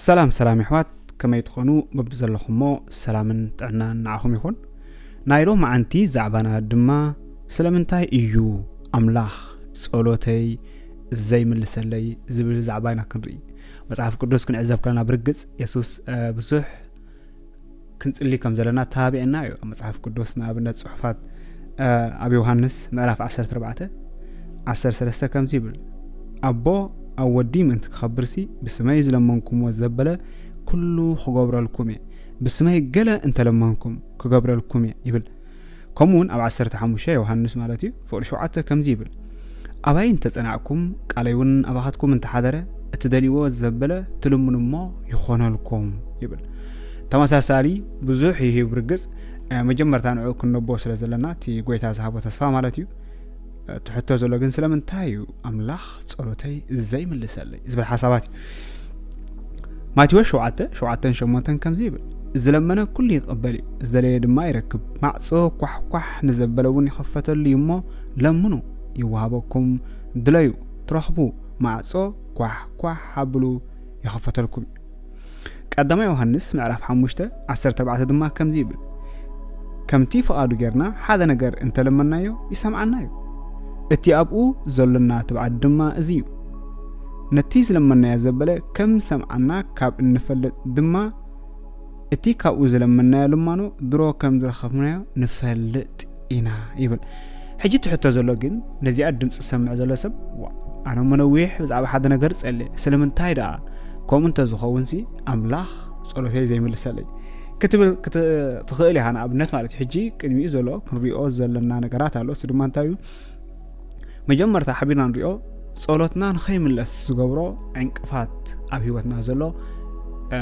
ሰላም ሰላም የሕዋት፣ ከመይ ትኾኑ? በብዘለኹሞ ሰላምን ጥዕናን ንዓኹም ይኹን። ናይ ሎማዓንቲ ዛዕባና ድማ ስለምንታይ እዩ ኣምላኽ ጸሎተይ ዘይምልሰለይ ዝብል ዛዕባ ኢና ክንርኢ። መጽሓፍ ቅዱስ ክንዕዘብ ከለና ብርግጽ የሱስ ብዙሕ ክንጽሊ ከም ዘለና ተባቢዕና እዩ። ኣብ መጽሓፍ ቅዱስ ንኣብነት ጽሑፋት ኣብ ዮሃንስ ምዕራፍ ዓሰርተ ኣርባዕተ ዓሰርተ ሰለስተ ከምዚ ይብል፣ ኣቦ ኣብ ወዲ ምእንቲ ክኸብርሲ ብስመይ ዝለመንኩምዎ ዘበለ ኩሉ ክገብረልኩም እየ፣ ብስመይ ገለ እንተለመንኩም ክገብረልኩም እየ ይብል። ከምኡ እውን ኣብ ዓሰርተ ሓሙሽተ ዮሃንስ ማለት እዩ ፍቕዲ ሸውዓተ ከምዚ ይብል፣ ኣባይ እንተጸናዕኩም ቃለይ እውን ኣባኻትኩም እንተሓደረ እትደልይዎ ዘበለ ትልምኑ እሞ ይኾነልኩም ይብል። ተመሳሳሊ ብዙሕ ይህብ ርግጽ። መጀመርታ ንዕኡ ክንነቦ ስለ ዘለና እቲ ጎይታ ዝሃቦ ተስፋ ማለት እዩ። እቲ ሕቶ ዘሎ ግን ስለምንታይ እዩ ኣምላኽ ጸሎተይ ዘይምልሰለይ ዝብል ሓሳባት እዩ። ማቴዎስ ሸውዓተ ሸውዓተን ሸሞንተን ከምዚ ይብል፣ ዝለመነ ኩሉ ይቕበል እዩ፣ ዝደለየ ድማ ይረክብ፣ ማዕጾ ኳሕኳሕ ንዘበለ እውን ይኸፈተሉ እዩ እሞ ለምኑ ይወሃበኩም፣ ድለዩ ትረኽቡ፣ ማዕጾ ኳሕኳሕ ኣብሉ ይኸፈተልኩም እዩ። ቀዳማይ ዮሃንስ ምዕራፍ ሓሙሽተ ዓሰርተ ኣርባዕተ ድማ ከምዚ ይብል፣ ከምቲ ፍቓዱ ጌርና ሓደ ነገር እንተለመናዮ ይሰምዓና እዩ፣ እቲ ኣብኡ ዘሎና ትብዓት ድማ እዚ እዩ፣ ነቲ ዝለመናዮ ዘበለ ከም ዝሰምዓና ካብ እንፈልጥ ድማ እቲ ካብኡ ዝለመናዮ ልማኖ ድሮ ከም ዝረኸብናዮ ንፈልጥ ኢና ይብል። ሕጂ እቲ ሕቶ ዘሎ ግን ነዚኣ ድምፂ ዝሰምዕ ዘሎ ሰብ፣ ዋ፣ ኣነ እሞ ነዊሕ ብዛዕባ ሓደ ነገር ጸልየ፣ ስለምንታይ ደኣ ከምኡ እንተዝኸውን ሲ ኣምላኽ ጸሎተይ ዘይምልሰለይ ክትብል ክት- ትኽእል ኢኻ። ንኣብነት ማለት እዩ፣ ሕጂ ቅድሚኡ ዘሎ ክንሪኦ ዘለና ነገራት ኣሎ። እሱ ድማ እንታይ እዩ? መጀመርታ ሓቢርና ንሪኦ፣ ጸሎትና ንኸይምለስ ዝገብሮ ዕንቅፋት ኣብ ህይወትና ዘሎ፣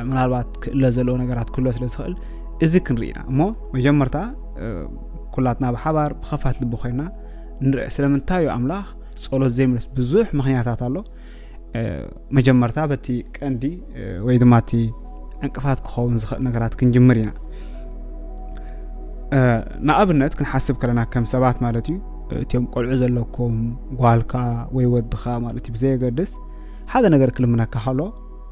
ምናልባት ክእለ ዘለዎ ነገራት ክህሎ ስለ ዝኽእል እዚ ክንርኢ ኢና። እሞ መጀመርታ ኩላትና ብሓባር ብኸፋት ልቢ ኮይና ንርአ። ስለምንታይ እዩ ኣምላኽ ጸሎት ዘይምለስ? ብዙሕ ምኽንያታት ኣሎ። መጀመርታ በቲ ቀንዲ ወይ ድማ እቲ ዕንቅፋት ክኸውን ዝኽእል ነገራት ክንጅምር ኢና። ንኣብነት ክንሓስብ ከለና ከም ሰባት ማለት እዩ፣ እቲኦም ቆልዑ ዘለኩም፣ ጓልካ ወይ ወድኻ ማለት እዩ፣ ብዘየገድስ ሓደ ነገር ክልምነካ ከሎ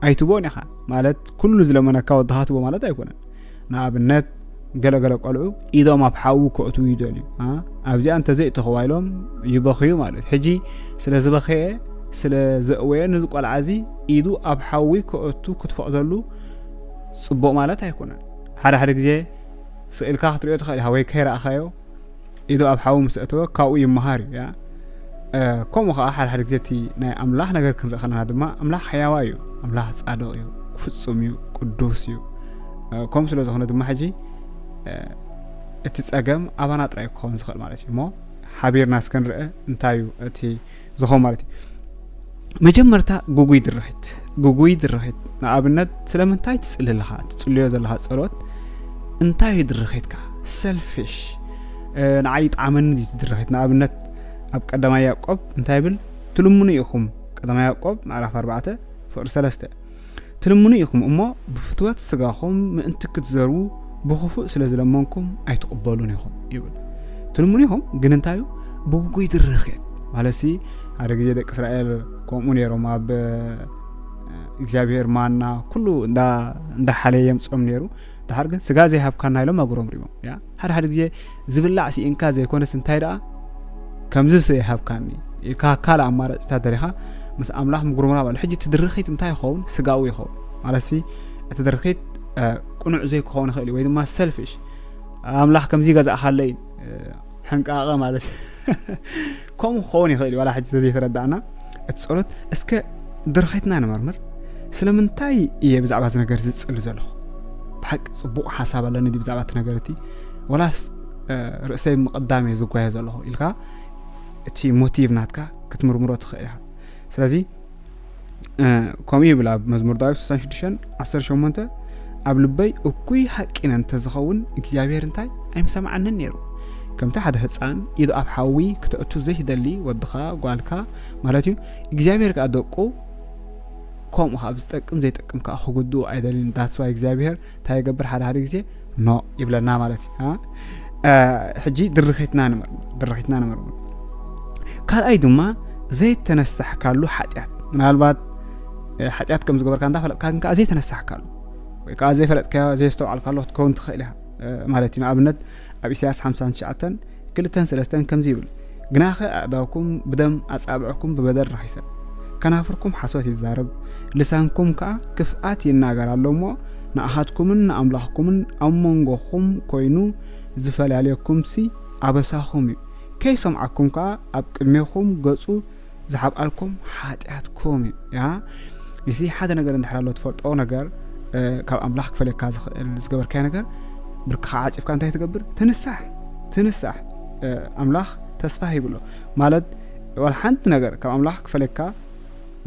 ኣይትቦን ኢኻ። ማለት ኩሉ ዝለመነካ ወድኻ ትቦ ማለት ኣይኮነን። ንኣብነት ገለገለ ቆልዑ ኢዶም ኣብ ሓዊ ክእትዉ ይደልዩ። ኣብዚኣ እንተዘይእተኽዋ ኢሎም ይበኽዩ ማለት። ሕጂ ስለ ዝበኸየ፣ ስለ ዘእወየ፣ ነዚ ቆልዓ እዚ ኢዱ ኣብ ሓዊ ክእቱ ክትፈቕደሉ ጽቡቕ ማለት ኣይኮነን። ሓደ ሓደ ግዜ ስኢልካ ክትሪኦ ትኽእል ኢኻ ወይ ከይረኣኻዮ ኢዱ ኣብ ሓዊ ምስ ኣእተወ ካብኡ ይመሃር እዩ። ከምኡ ከዓ ሓደ ሓደ ግዜ እቲ ናይ ኣምላኽ ነገር ክንርኢ ከለና ድማ ኣምላኽ ሕያዋ እዩ፣ ኣምላኽ ጻድቕ እዩ፣ ፍጹም እዩ፣ ቅዱስ እዩ። ከምኡ ስለ ዝኾነ ድማ ሕጂ እቲ ጸገም ኣባና ጥራይ ክኸውን ዝኽእል ማለት እዩ። እሞ ሓቢርና እስከ ንርአ እንታይ እዩ እቲ ዝኾን ማለት እዩ። መጀመርታ ግጉይ ድርኺት፣ ግጉይ ድርኺት። ንኣብነት ስለምንታይ ትጽሊ ኣለኻ? ትጽልዮ ዘለኻ ጸሎት እንታይ እዩ ድርኺትካ? ሰልፊሽ፣ ንዓይ ይጥዓመኒ ድዩ እቲ ድርኺት? ንኣብነት ኣብ ቀዳማይ ያዕቆብ እንታይ ይብል? ትልምኑ ኢኹም። ቀዳማይ ያዕቆብ ምዕራፍ ኣርባዕተ ፍቕዲ ሰለስተ፣ ትልምኑ ኢኹም እሞ ብፍትወት ስጋኹም ምእንቲ ክትዘርዉ ብኽፉእ ስለ ዝለመንኩም ኣይትቕበሉን ኢኹም ይብል። ትልምኑ ኢኹም ግን እንታይ እዩ? ብግጉይ ድርኺት ማለት ሲ ሓደ ግዜ ደቂ እስራኤል ከምኡ ነይሮም። ኣብ እግዚኣብሔር ማና ኩሉ እንዳ ሓለየ የምፅኦም ነይሩ። ድሓር ግን ስጋ ዘይሃብካና ኢሎም ኣግሮም ሪቦም። ሓደ ሓደ ግዜ ዝብላዕ ስኢንካ ዘይኮነስ እንታይ ደኣ ከምዚ ዘይሃብካኒ ኢልካ ካልእ ኣማራፅታት ደሊኻ ምስ ኣምላኽ ምጉርምራም ኣሎ። ሕጂ እቲ ድርኺት እንታይ ይኸውን? ስጋዊ ይኸውን ማለት ሲ እቲ ድርኺት ቅኑዕ ዘይክኸውን ይኽእል እዩ፣ ወይ ድማ ሰልፊሽ ኣምላኽ ከምዚ ይገዛእኻለይ ሕንቃቐ ማለት ከምኡ ክኸውን ይኽእል እዩ። ዋላ ሕጂ ተዘይተረዳእና እቲ ጸሎት እስከ ድርኺትና ንመርምር። ስለምንታይ እየ ብዛዕባ እዚ ነገር ዝጽሊ ዘለኹ? ብሓቂ ጽቡቕ ሓሳብ ኣለኒ ድዩ ብዛዕባ እቲ ነገር እቲ? ወላስ ርእሰይ ምቕዳም እየ ዝጓየ ዘለኹ ኢልካ እቲ ሞቲቭ ናትካ ክትምርምሮ ትኽእል ኢኻ። ስለዚ ከምኡ ይብል ኣብ መዝሙር ዳዊት ስሳን ሽዱሽተን ዓሰርተ ሸሞንተ፣ ኣብ ልበይ እኩይ ሃቂነ እንተዝኸውን እግዚኣብሔር እንታይ ኣይምሰምዓንን ነይሩ። ከምቲ ሓደ ህፃን ኢዱ ኣብ ሓዊ ክተእቱ ዘይደሊ ወድኻ ጓልካ ማለት እዩ። እግዚኣብሔር ከዓ ደቁ ከምኡ ከዓ ብዝጠቅም ዘይጠቅም ከዓ ክጉድኡ ኣይደልን። ዳትስ ዋይ እግዚኣብሔር እንታይ ይገብር ሓደ ሓደ ግዜ ኖ ይብለና ማለት እዩ። ሕጂ ድርኺትና ንመርምር፣ ድርኺትና ንመርምር። ካልኣይ ድማ ዘይተነሳሕካሉ ሓጢኣት። ምናልባት ሓጢኣት ከም ዝገበርካ እንዳፈለጥካ ግን ከዓ ዘይተነሳሕካሉ ወይ ከዓ ዘይፈለጥካዮ ዘየስተውዓልካሉ ክትከውን ትኽእል ኢኻ ማለት እዩ። ንኣብነት ኣብ ኢሳያስ ሓምሳን ትሽዓተን ክልተን ሰለስተን ከምዚ ይብል፣ ግናኸ ኣእዳውኩም ብደም ኣጻብዕኩም ብበደል ረኺሰን፣ ከናፍርኩም ሓሶት ይዛረብ፣ ልሳንኩም ከኣ ክፍኣት ይናገር ኣሎ እሞ፣ ንኣኻትኩምን ንኣምላኽኩምን ኣብ መንጎኹም ኮይኑ ዝፈላልየኩምሲ ኣበሳኹም እዩ። ከይሰምዓኩም ከኣ ኣብ ቅድሜኹም ገጹ ዝሓብኣልኩም ሓጢኣትኩም እዩ። ያ እዚ ሓደ ነገር እንድሕር ኣሎ ትፈልጦ ነገር ካብ ኣምላኽ ክፈልየካ ዝኽእል ዝገበርካዮ ነገር ብርክኻ ዓፂፍካ እንታይ ትገብር? ትንሳሕ ትንሳሕ ኣምላኽ ተስፋ ሂብሎ ማለት ዋላ ሓንቲ ነገር ካብ ኣምላኽ ክፈልየካ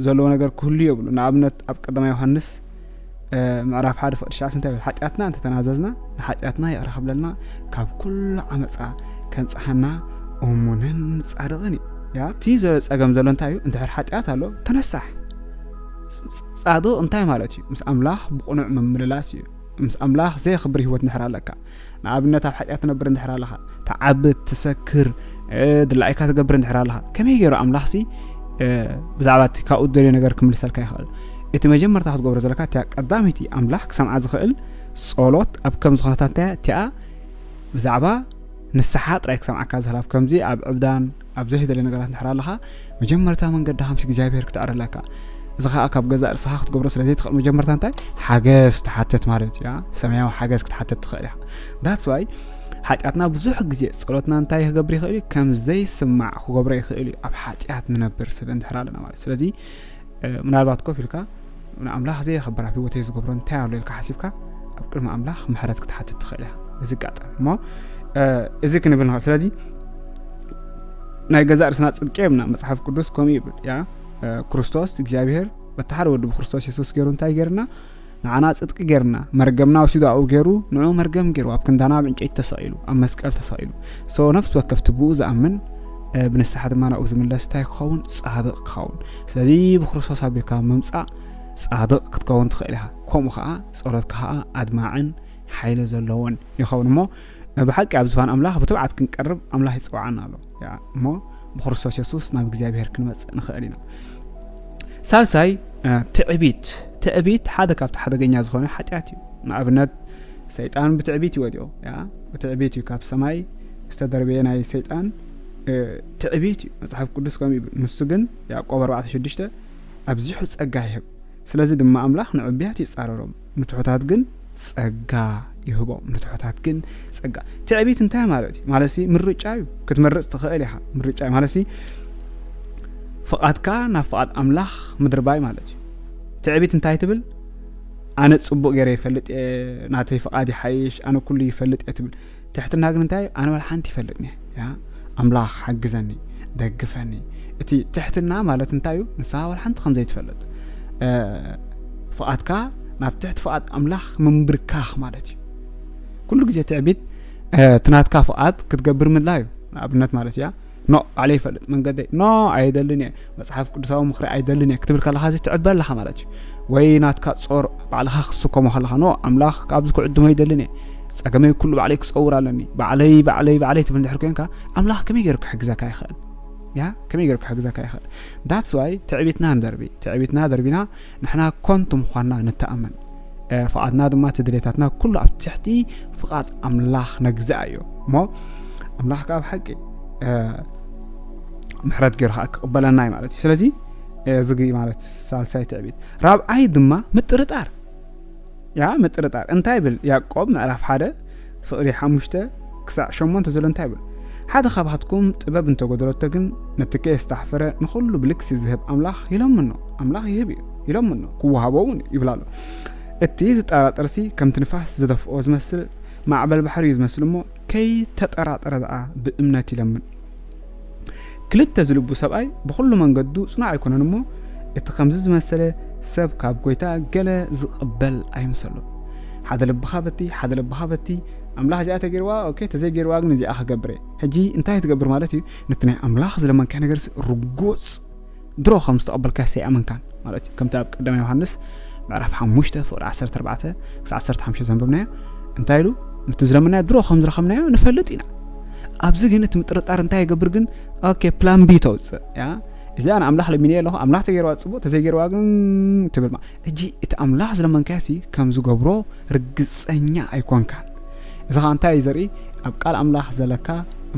ዘለዎ ነገር ክህሉ የብሉ። ንኣብነት ኣብ ቀዳማይ ዮሃንስ ምዕራፍ ሓደ ፍቕዲ ትሽዓተ እንታይ ይብል? ሓጢኣትና እንተተናዘዝና ንሓጢኣትና ይቕረ ክብለልና ካብ ኩሉ ዓመፃ ከንፅሃና እሙንን ፃድቕን እዩ። ያ እቲ ዘሎ ፀገም ዘሎ እንታይ እዩ? እንድሕር ሓጢኣት ኣሎ ተነሳሕ። ፃድቕ እንታይ ማለት እዩ? ምስ ኣምላኽ ብቕኑዕ ምምልላስ እዩ። ምስ ኣምላኽ ዘየኽብር ህይወት እንድሕር ኣለካ፣ ንኣብነት ኣብ ሓጢኣት ትነብር እንድሕር ኣለኻ፣ ትዓብድ፣ ትሰክር፣ ድላይካ ትገብር እንድሕር ኣለኻ፣ ከመይ ገይሩ ኣምላኽሲ ብዛዕባ እቲ ካብኡ ትደልዮ ነገር ክምልሰልካ ይኽእል? እቲ መጀመርታ ክትገብሮ ዘለካ እቲኣ ቀዳመይቲ ኣምላኽ ክሰምዓ ዝኽእል ጸሎት ኣብ ከም ዝኾነታ እንታይ እቲኣ ብዛዕባ ንስሓ ጥራይ ክሰምዓካ ዝኽእል ኣብ ከምዚ ኣብ ዕብዳን ኣብ ዘይተደልየ ነገራት እንድሕር ኣለኻ መጀመርታ መንገድኻ ምስ እግዚኣብሔር ክትዕረ ኣለካ። እዚ ኸኣ ካብ ገዛእ ርእስኻ ክትገብሮ ስለ ዘይትኽእል መጀመርታ እንታይ ሓገዝ ትሓትት ማለት እዩ። ሰማያዊ ሓገዝ ክትሓትት ትኽእል ኢኻ። That's why ሓጢኣትና ብዙሕ ግዜ ጸሎትና እንታይ ክገብር ይኽእል እዩ? ከም ዘይስማዕ ክገብሮ ይኽእል እዩ። ኣብ ሓጢኣት ንነብር ስለ እንድሕር ኣለና ማለት ስለዚ ምናልባት ኮፍ ኢልካ ንኣምላኽ ዘየኸብር ኣብ ህይወተይ ዝገብሮ እንታይ ኣሎ ኢልካ ሓሲብካ ኣብ ቅድሚ ኣምላኽ ምሕረት ክትሓትት ትኽእል ኢኻ። እዚ ኣጋጣሚ እሞ እዚ ክንብል ንኽእል። ስለዚ ናይ ገዛእ ርእስና ጽድቂ የብና። መጽሓፍ ቅዱስ ከምኡ ይብል ያ ክርስቶስ እግዚኣብሔር በቲ ሓደ ወዲ ብክርስቶስ የሱስ ገይሩ እንታይ ገይርና ንዓና ጽድቂ ገይርና መርገምና ወሲዱ ኣብኡ ገይሩ ንዑ መርገም ገይሩ ኣብ ክንዳና ኣብ ዕንጨይቲ ተሰቒሉ ኣብ መስቀል ተሰቒሉ so ነፍሲ ወከፍ ትብኡ ዝኣምን ብንስሓ ድማ ናብኡ ዝምለስ እንታይ ክኸውን ጻድቕ ክኸውን ስለዚ ብክርስቶስ ኣቢልካ ምምጻእ ጻድቕ ክትከውን ትኽእል ኢኻ ከምኡ ኸዓ ጸሎትካ ኸዓ ኣድማዕን ሓይሊ ዘለዎን ይኸውን እሞ ብሓቂ ኣብ ዝፋን ኣምላኽ ብትብዓት ክንቀርብ ኣምላኽ ይጽውዓና ኣሎ እሞ ብክርስቶስ የሱስ ናብ እግዚኣብሔር ክንመጽእ ንኽእል ኢና ሳልሳይ ትዕቢት ትዕቢት ሓደ ካብቲ ሓደገኛ ዝኾነ ሓጢኣት እዩ ንኣብነት ሰይጣን ብትዕቢት ይወድዮ ብትዕቢት እዩ ካብ ሰማይ ዝተደርበየ ናይ ሰይጣን ትዕቢት እዩ መፅሓፍ ቅዱስ ከምኡ ይብል ንሱ ግን ያዕቆብ ኣርባዕተ ሽዱሽተ ኣብዚሑ ፀጋ ይህብ ስለዚ ድማ ኣምላኽ ንዕብያት ይፃረሮም ንትሑታት ግን ጸጋ ይህቦም ንትሑታት ግን ጸጋ ትዕቢት እንታይ ማለት እዩ ማለት ሲ ምርጫ እዩ ክትመርጽ ትኽእል ኢኻ ምርጫ እዩ ማለት ሲ ፍቓድካ ናብ ፍቓድ ኣምላኽ ምድርባይ ማለት እዩ ትዕቢት እንታይ ትብል ኣነ ጽቡቕ ገይረ ይፈልጥ እየ ናተይ ፍቓድ ይሓይሽ ኣነ ኩሉ ይፈልጥ እየ ትብል ትሕትና ግን እንታይ ኣነ ዋላ ሓንቲ ይፈልጥኒ ያ ኣምላኽ ሓግዘኒ ደግፈኒ እቲ ትሕትና ማለት እንታይ እዩ ንስኻ ዋላ ሓንቲ ከም ዘይትፈልጥ ፍቓድካ ናብ ትሕቲ ፍቓድ ኣምላኽ ምንብርካኽ ማለት እዩ ኩሉ ግዜ ትዕቢት እቲ ናትካ ፍቓድ ክትገብር ምድላ እዩ ንኣብነት ማለት እያ ኖ ባዕለ ይፈልጥ መንገደይ ኖ ኣይደልን እየ መፅሓፍ ቅዱሳዊ ምኽሪ ኣይደልን እየ ክትብል ከለኻ እዚ ትዕበ ኣለኻ ማለት እዩ ወይ ናትካ ጾር ባዕልኻ ክትስከሞ ከለኻ ኖ ኣምላኽ ካብዚ ክዕድሞ ኣይደልን እየ ጸገመይ ኩሉ ባዕለይ ክጸውር ኣለኒ ባዕለይ ባዕለይ ባዕለይ ትብል ድሕር ኮንካ ኣምላኽ ከመይ ገይሩ ክሕግዘካ ይኽእል ያ ከመይ ገይሩ ክሕግዘካ ይኽእል that's why ትዕቢትና ንደርቢ ትዕቢትና ደርቢና ንሕና ኮንቱ ምዃንና ንተኣመን ፍቓድና ድማ እቲ ድሌታትና ኩሉ ኣብ ትሕቲ ፍቓድ ኣምላኽ ነግዝኣ እዩ እሞ ኣምላኽ ከዓ ብሓቂ ምሕረት ገይሩ ከዓ ክቕበለና እዩ ማለት እዩ ስለዚ እዚ ማለት ሳልሳይ ትዕቢት ራብዓይ ድማ ምጥርጣር ያ ምጥርጣር እንታይ ይብል ያዕቆብ ምዕራፍ ሓደ ፍቕሪ ሓሙሽተ ክሳዕ ሸሞንተ ዘሎ እንታይ ይብል ሓደ ካብሃትኩም ጥበብ እንተጎደለቶ ግን ነቲ ከየስታሕፈረ ንኹሉ ብልግሲ ዝህብ ኣምላኽ ይለምኖ ኣምላኽ ይህብ እዩ ይለምኖ ክወሃቦ እውን ይብል ኣሎ እቲ ዝጠራጠርሲ ከምቲ ንፋስ ዝደፍኦ ዝመስል ማዕበል ባሕሪ እዩ ዝመስል እሞ ከይተጠራጠረ ደኣ ብእምነት ይለምን ክልተ ዝልቡ ሰብኣይ ብኹሉ መንገዱ ጽኑዕ ኣይኮነን እሞ እቲ ከምዚ ዝመሰለ ሰብ ካብ ጎይታ ገለ ዝቕበል ኣይምሰሎ ሓደ ልብኻ በቲ ሓደ ልብኻ በቲ ኣምላኽ እዚኣ ተገይርዋ ኦኬ ተዘይገይርዋ ግን እዚኣ ክገብር ሕጂ እንታይ ትገብር ማለት እዩ ነቲ ናይ ኣምላኽ ዝለመንካዮ ነገር ርጉጽ ድሮ ከም ዝተቐበልካ ሰይኣመንካን ማለት እዩ ከምቲ ኣብ ቀዳማ ዮሃንስ ምዕራፍ ሓሙሽተ ፍቕሪ ዓሰርተ ኣርባዕተ ክሳብ ዓሰርተ ሓሙሽተ ዘንበብናዮ እንታይ ኢሉ ነቲ ዝለመናዮ ድሮ ከም ዝረኸብናዮ ንፈልጥ ኢና ኣብዚ ግን እቲ ምጥርጣር እንታይ ይገብር ግን ኦኬ ፕላን ቢ ተውፅእ ያ እዚኣ ንኣምላኽ ለሚነ ኣለኹ፣ ኣምላኽ ተገይርዋ ጽቡቕ፣ ተዘይገይርዋ ግን ትብል። ማ-፣ ሕጂ እቲ ኣምላኽ ዝለመንካዮ ሲ ከም ዝገብሮ ርግጸኛ ኣይኮንካን። እዚ ኸኣ እንታይ እዩ ዘርኢ? ኣብ ቃል ኣምላኽ ዘለካ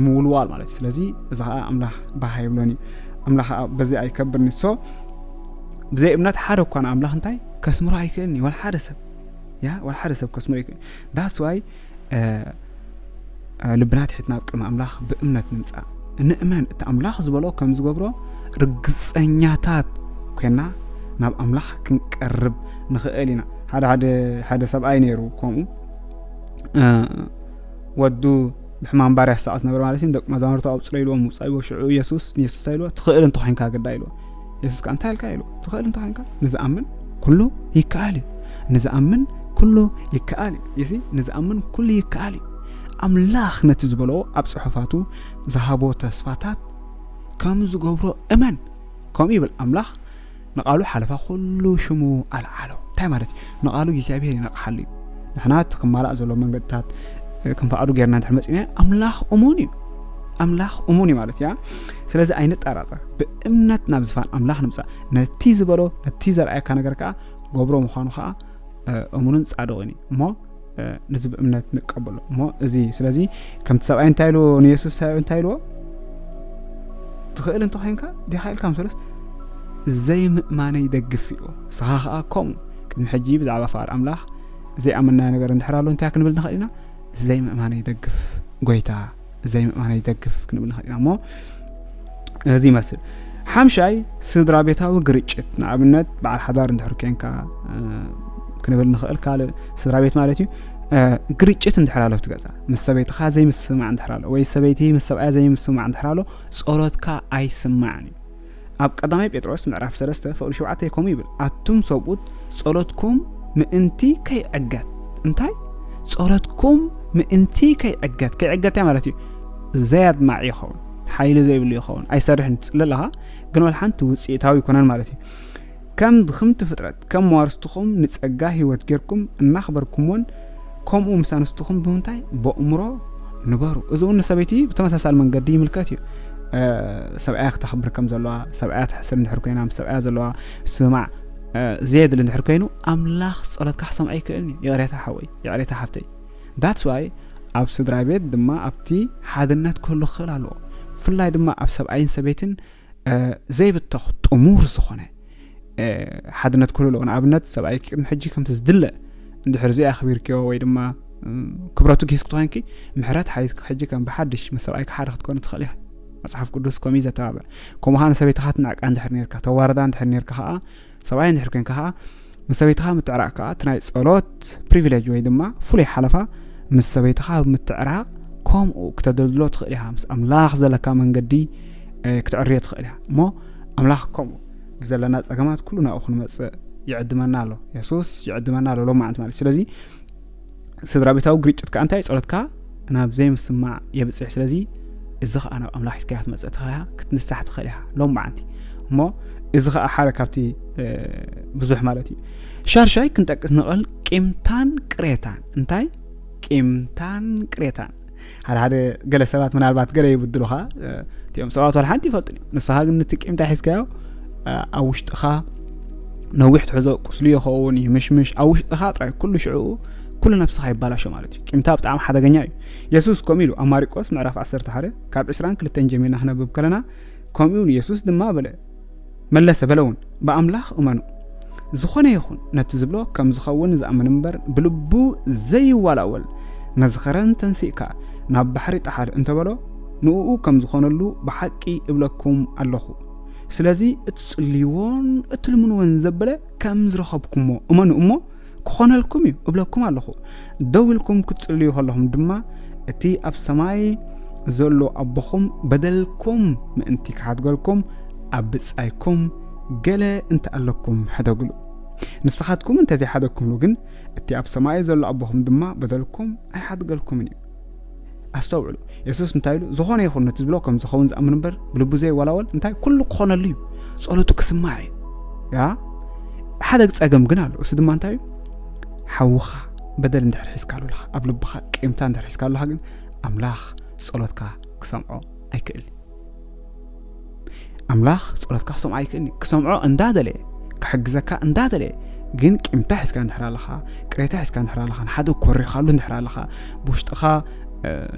ምውልዋል ማለት እዩ። ስለዚ እዚ ኸኣ ኣምላኽ ባህ ኣይብሎን እዩ። ኣምላኽ ኸኣ በዚ ኣይከብርን እዩ። So፣ ብዘይ እምነት ሓደ እኳ ንኣምላኽ እንታይ ከስምሮ ኣይክእልን እዩ። ዋላ ሓደ ሰብ፣ ያ፣ ዋላ ሓደ ሰብ ከስምሮ ኣይክእልን። That's why፣ እ፣ እ፣ ልብና ትሒትና ኣብ ቅድሚ ኣምላኽ ብእምነት ንምጻእ። ንእመን፣ እቲ ኣምላኽ ዝበሎ ከም ዝገብሮ ርግጸኛታት ኮይና ናብ ኣምላኽ ክንቀርብ ንኽእል ኢና። ሓደ፣ ሓደ፣ ሓደ ሰብኣይ ነይሩ ከምኡ፣ እ፣ ወዱ ብሕማም ባርያ ዝሳቐ ዝነበረ ማለት እዩ። ደቂ መዛሙርቱ ኣውጽሎ ኢልዎም፣ ውጻ ኢልዎ። ሽዑ የሱስ፣ ንየሱስ እንታይ ኢልዎ? "ትኽእል እንተኾይንካ ግዳ" ኢልዎ። የሱስ ከኣ እንታይ ኢልካ ኢልዎ? "ትኽእል እንተኾይንካ፣ ንዝኣምን ኩሉ ይከኣል እዩ። ንዝኣምን ኩሉ ይከኣል እዩ።" ይሲ፣ ንዝኣምን ኩሉ ይከኣል እዩ። ኣምላኽ ነቲ ዝበሎ ኣብ ጽሑፋቱ ዝሃቦ ተስፋታት ከም ዝገብሮ እመን። ከምኡ ይብል ኣምላኽ፣ ንቓሉ ሓለፋ ኩሉ ሽሙ ኣልዓሎ። እንታይ ማለት እዩ? ንቓሉ እግዚኣብሔር ይነቕሓሉ እዩ። ንሕና እቲ ክማላእ ዘሎ መንገድታት፣ እ፣ ክንፈቓዱ ጌርና እንድሕር መጺእና፣ ኣምላኽ እሙን እዩ። ኣምላኽ እሙን እዩ ማለት እያ። ስለዚ ኣይንጠራጠር። ብእምነት ናብ ዝፋን ኣምላኽ ንምጻእ። ነቲ ዝበሎ፣ ነቲ ዘርኣየካ ነገር ከኣ ገብሮ ምዃኑ ከኣ፣ እ፣ እሙንን ጻድቕን እዩ። እሞ፣ እ፣ ነዚ ብእምነት ንቀበሎ። እሞ እዚ፣ ስለዚ ከምቲ ሰብኣይ እንታይ ኢልዎ ንየሱስ፣ እንታይ ኢልዎ? "ትኽእል እንተኾይንካ ዲኻ?" ኢልካ ምስ በሎስ፣ "ዘይምእማነይ ደግፍ" ኢልዎ። ንስኻ ኸኣ ከምኡ። ቅድሚ ሕጂ ብዛዕባ ፍቓድ ኣምላኽ ዘይኣመንናዮ ነገር እንድሕር ኣሎ እንታይ ክንብል ንኽእል ኢና? "ዘይምእማነይ ደግፍ ጎይታ፣ ዘይምእማነይ ደግፍ" ክንብል ንኽእል ኢና። እሞ እዚ ይመስል። ሓምሻይ፣ ስድራ ቤታዊ ግርጭት። ንኣብነት፣ በዓል ሓዳር እንድሕር ኮንካ፣ እ፣ ክንብል ንኽእል፣ ካልእ ስድራ ቤት ማለት እዩ። እ፣ ግርጭት እንድሕር ኣሎ ኣብቲ ገዛ፣ ምስ ሰበይትኻ ዘይምስምማዕ እንድሕር ኣሎ፣ ወይ ሰበይቲ ምስ ሰብኣያ ዘይምስምማዕ እንድሕር ኣሎ፣ ጸሎትካ ኣይስማዕን እዩ። ኣብ ቀዳማይ ጴጥሮስ ምዕራፍ ሰለስተ ፍቕዲ ሸውዓተ ከምኡ ይብል፣ "ኣቱም ሰብኡት ጸሎትኩም ምእንቲ ከይዕገት።" እንታይ? "ጸሎትኩም ምእንቲ ከይዕገት።" ከይዕገት እንታይ ማለት እዩ? ዘያድማዕ ይኸውን፣ ሓይሊ ዘይብሉ ይኸውን፣ ኣይሰርሕን። ትጽሊ ኣለኻ፣ ግን ወላ ሓንቲ ውጽኢታዊ ኣይኮነን ማለት እዩ። "ከም ድኽምቲ ፍጥረት፣ ከም መዋርስትኹም ንጸጋ ህይወት ጌርኩም እናኽበርኩምዎን፣ ከምኡ ምስ ኣንስትኹም ብምንታይ? በእምሮ ንበሩ።" እዚ እውን ንሰበይቲ ብተመሳሳሊ መንገዲ ይምልከት እዩ። እ፣ ሰብኣያ ክተኽብር ከም ዘለዋ፣ ሰብኣያ ተሕስር እንድሕር ኮይና፣ ምስ ሰብኣያ ዘለዋ ስማዕ፣ እ፣ ዘየድሊ እንድሕር ኮይኑ፣ ኣምላኽ ጸሎትካ ክሰምዖ ኣይክእልን እዩ። ይቕሬታ ሓወይ፣ ይቕሬታ ሓብተይ። That's why ኣብ ስድራ ቤት ድማ ኣብቲ ሓድነት ክህሉ ክኽእል ኣለዎ። ብፍላይ ድማ ኣብ ሰብኣይን ሰበይትን፣ እ፣ ዘይብተኽ ጥሙር ዝኾነ፣ እ፣ ሓድነት ክህሉ ኣለዎ። ንኣብነት፣ ሰብኣይኪ ቅድሚ ሕጂ ከምቲ ዝድለ እንድሕር ዘይኣኽቢርክዮ ወይ ድማ፣ እም፣ ክብረቱ ግሂስኪ ተኾይንኪ፣ ምሕረት ሓቲትኪ ሕጂ ከም ብሓድሽ ምስ ሰብኣይኪ ሓደ ክትኮኒ ትኽእሊ ኢኺ። መጽሓፍ ቅዱስ ከምኡ እዩ ዘተባብዕ። ከምኡ ኸኣ ንሰበይትኻ ትንዕቃ እንድሕር ኔርካ፣ ተዋርዳ እንድሕር ኔርካ ኸኣ፣ ሰብኣይ እንድሕር ኮንካ ኸኣ፣ ምስ ሰበይትኻ ምትዕራቕ ከኣ እቲ ናይ ጸሎት ፕሪቪሌጅ ወይ ድማ ፍሉይ ሓለፋ ምስ ሰበይትኻ ብምትዕራቕ ከምኡ ክተደልድሎ ትኽእል ኢኻ። ምስ ኣምላኽ ዘለካ መንገዲ፣ እ፣ ክትዕርዮ ትኽእል ኢኻ። እሞ ኣምላኽ ከምኡ ብዘለና ጸገማት ኩሉ ናብኡ ክንመጽእ ይዕድመና ኣሎ። የሱስ ይዕድመና ኣሎ ሎማዓንቲ ማለት እዩ። ስለዚ ስድራ ቤታዊ ግርጭት ከኣ እንታይ? ጸሎትካ ናብ ዘይምስማዕ የብጽሕ። ስለዚ እዚ ኸኣ ናብ ኣምላኽ ሒዝካዮ ክትመጽእ ትኽእል ኢኻ፣ ክትንሳሕ ትኽእል ኢኻ ሎማዓንቲ። እሞ እዚ ኸኣ ሓደ ካብቲ፣ እ፣ ብዙሕ ማለት እዩ። ሻርሻይ ክንጠቅስ ንኽእል ቂምታን ቅሬታን። እንታይ? ቂምታን ቅሬታን። ሓደ ሓደ ገለ ሰባት ምናልባት ገለ ይብድሉኻ፣ እ፣ እቲኦም ሰባት ዋላ ሓንቲ ይፈልጡን እዮም። ንስኻ ግን ነቲ ቂምታ ሒዝካዮ፣ እ፣ ኣብ ውሽጥኻ ነዊሕ ትሕዞ፣ ቁስሊ ይኸውን፣ ይምሽምሽ፣ ኣብ ውሽጥኻ ጥራይ ኩሉ ሽዕኡ፣ ኩሉ ነብስኻ ይባላሾ ማለት እዩ። ቂምታ ብጣዕሚ ሓደገኛ እዩ። የሱስ ከምኡ ኢሉ ኣብ ማርቆስ ምዕራፍ ዓሰርተ ሓደ ካብ ዕስራን ክልተን ጀሚርና ክነብብ ከለና፣ ከምኡ ኢሉ የሱስ ድማ በለ፣ መለሰ በለ እውን፣ "ብኣምላኽ እመኑ፣ ዝኾነ ይኹን ነቲ ዝብሎ ከም ዝኸውን ዝኣምን እምበር፣ ብልቡ ዘይዋላወል፣ ነዚ ኸረን ተንሲእካ ናብ ባሕሪ ጥሓል እንተበሎ፣ ንእኡ ከም ዝኾነሉ ብሓቂ እብለኩም ኣለኹ። ስለዚ እትጽልይዎን እትልምንዎን ዘበለ ከም ዝረኸብኩሞ እመኑ እሞ፣ ክኾነልኩም እዩ እብለኩም ኣለኹ። ደው ኢልኩም ክትጽልዩ ከለኹም ድማ፣ እቲ ኣብ ሰማይ ዘሎ ኣቦኹም በደልኩም ምእንቲ ክሓድገልኩም፣ ኣብ ብጻይኩም ገለ እንተ ኣለኩም ሕደግሉ። ንስኻትኩም እንተ ዘይሓደግኩምሉ ግን፣ እቲ ኣብ ሰማይ ዘሎ ኣቦኹም ድማ በደልኩም ኣይሓድገልኩምን እዩ።" ኣስተውዕሉ። የሱስ እንታይ ኢሉ? "ዝኾነ ይኹን ነቲ ዝብሎ ከም ዝኸውን ዝኣምን እምበር፣ ብልቡ ዘይወላወል እንታይ? ኩሉ ክኾነሉ እዩ። ጸሎቱ ክስማዕ እዩ።" ያ? ሓደ ጸገም ግን ኣሎ። እሱ ድማ እንታይ እዩ? ሓውኻ በደል እንድሕር ሒዝካሉ ኣለኻ፣ ኣብ ልብኻ ቂምታ እንድሕር ሒዝካሉ ኣለኻ፣ ግን ኣምላኽ ጸሎትካ ክሰምዖ ኣይክእልን። ኣምላኽ ጸሎትካ ክሰምዖ ኣይክእልኒ። ክሰምዖ እንዳደለየ፣ ክሕግዘካ እንዳደለየ፣ ግን ቂምታ ሒዝካ እንድሕር ኣለኻ፣ ቅሬታ ሒዝካ እንድሕር ኣለኻ፣ ንሓደ ኮሪኻሉ እንድሕር ኣለኻ፣ ብውሽጥኻ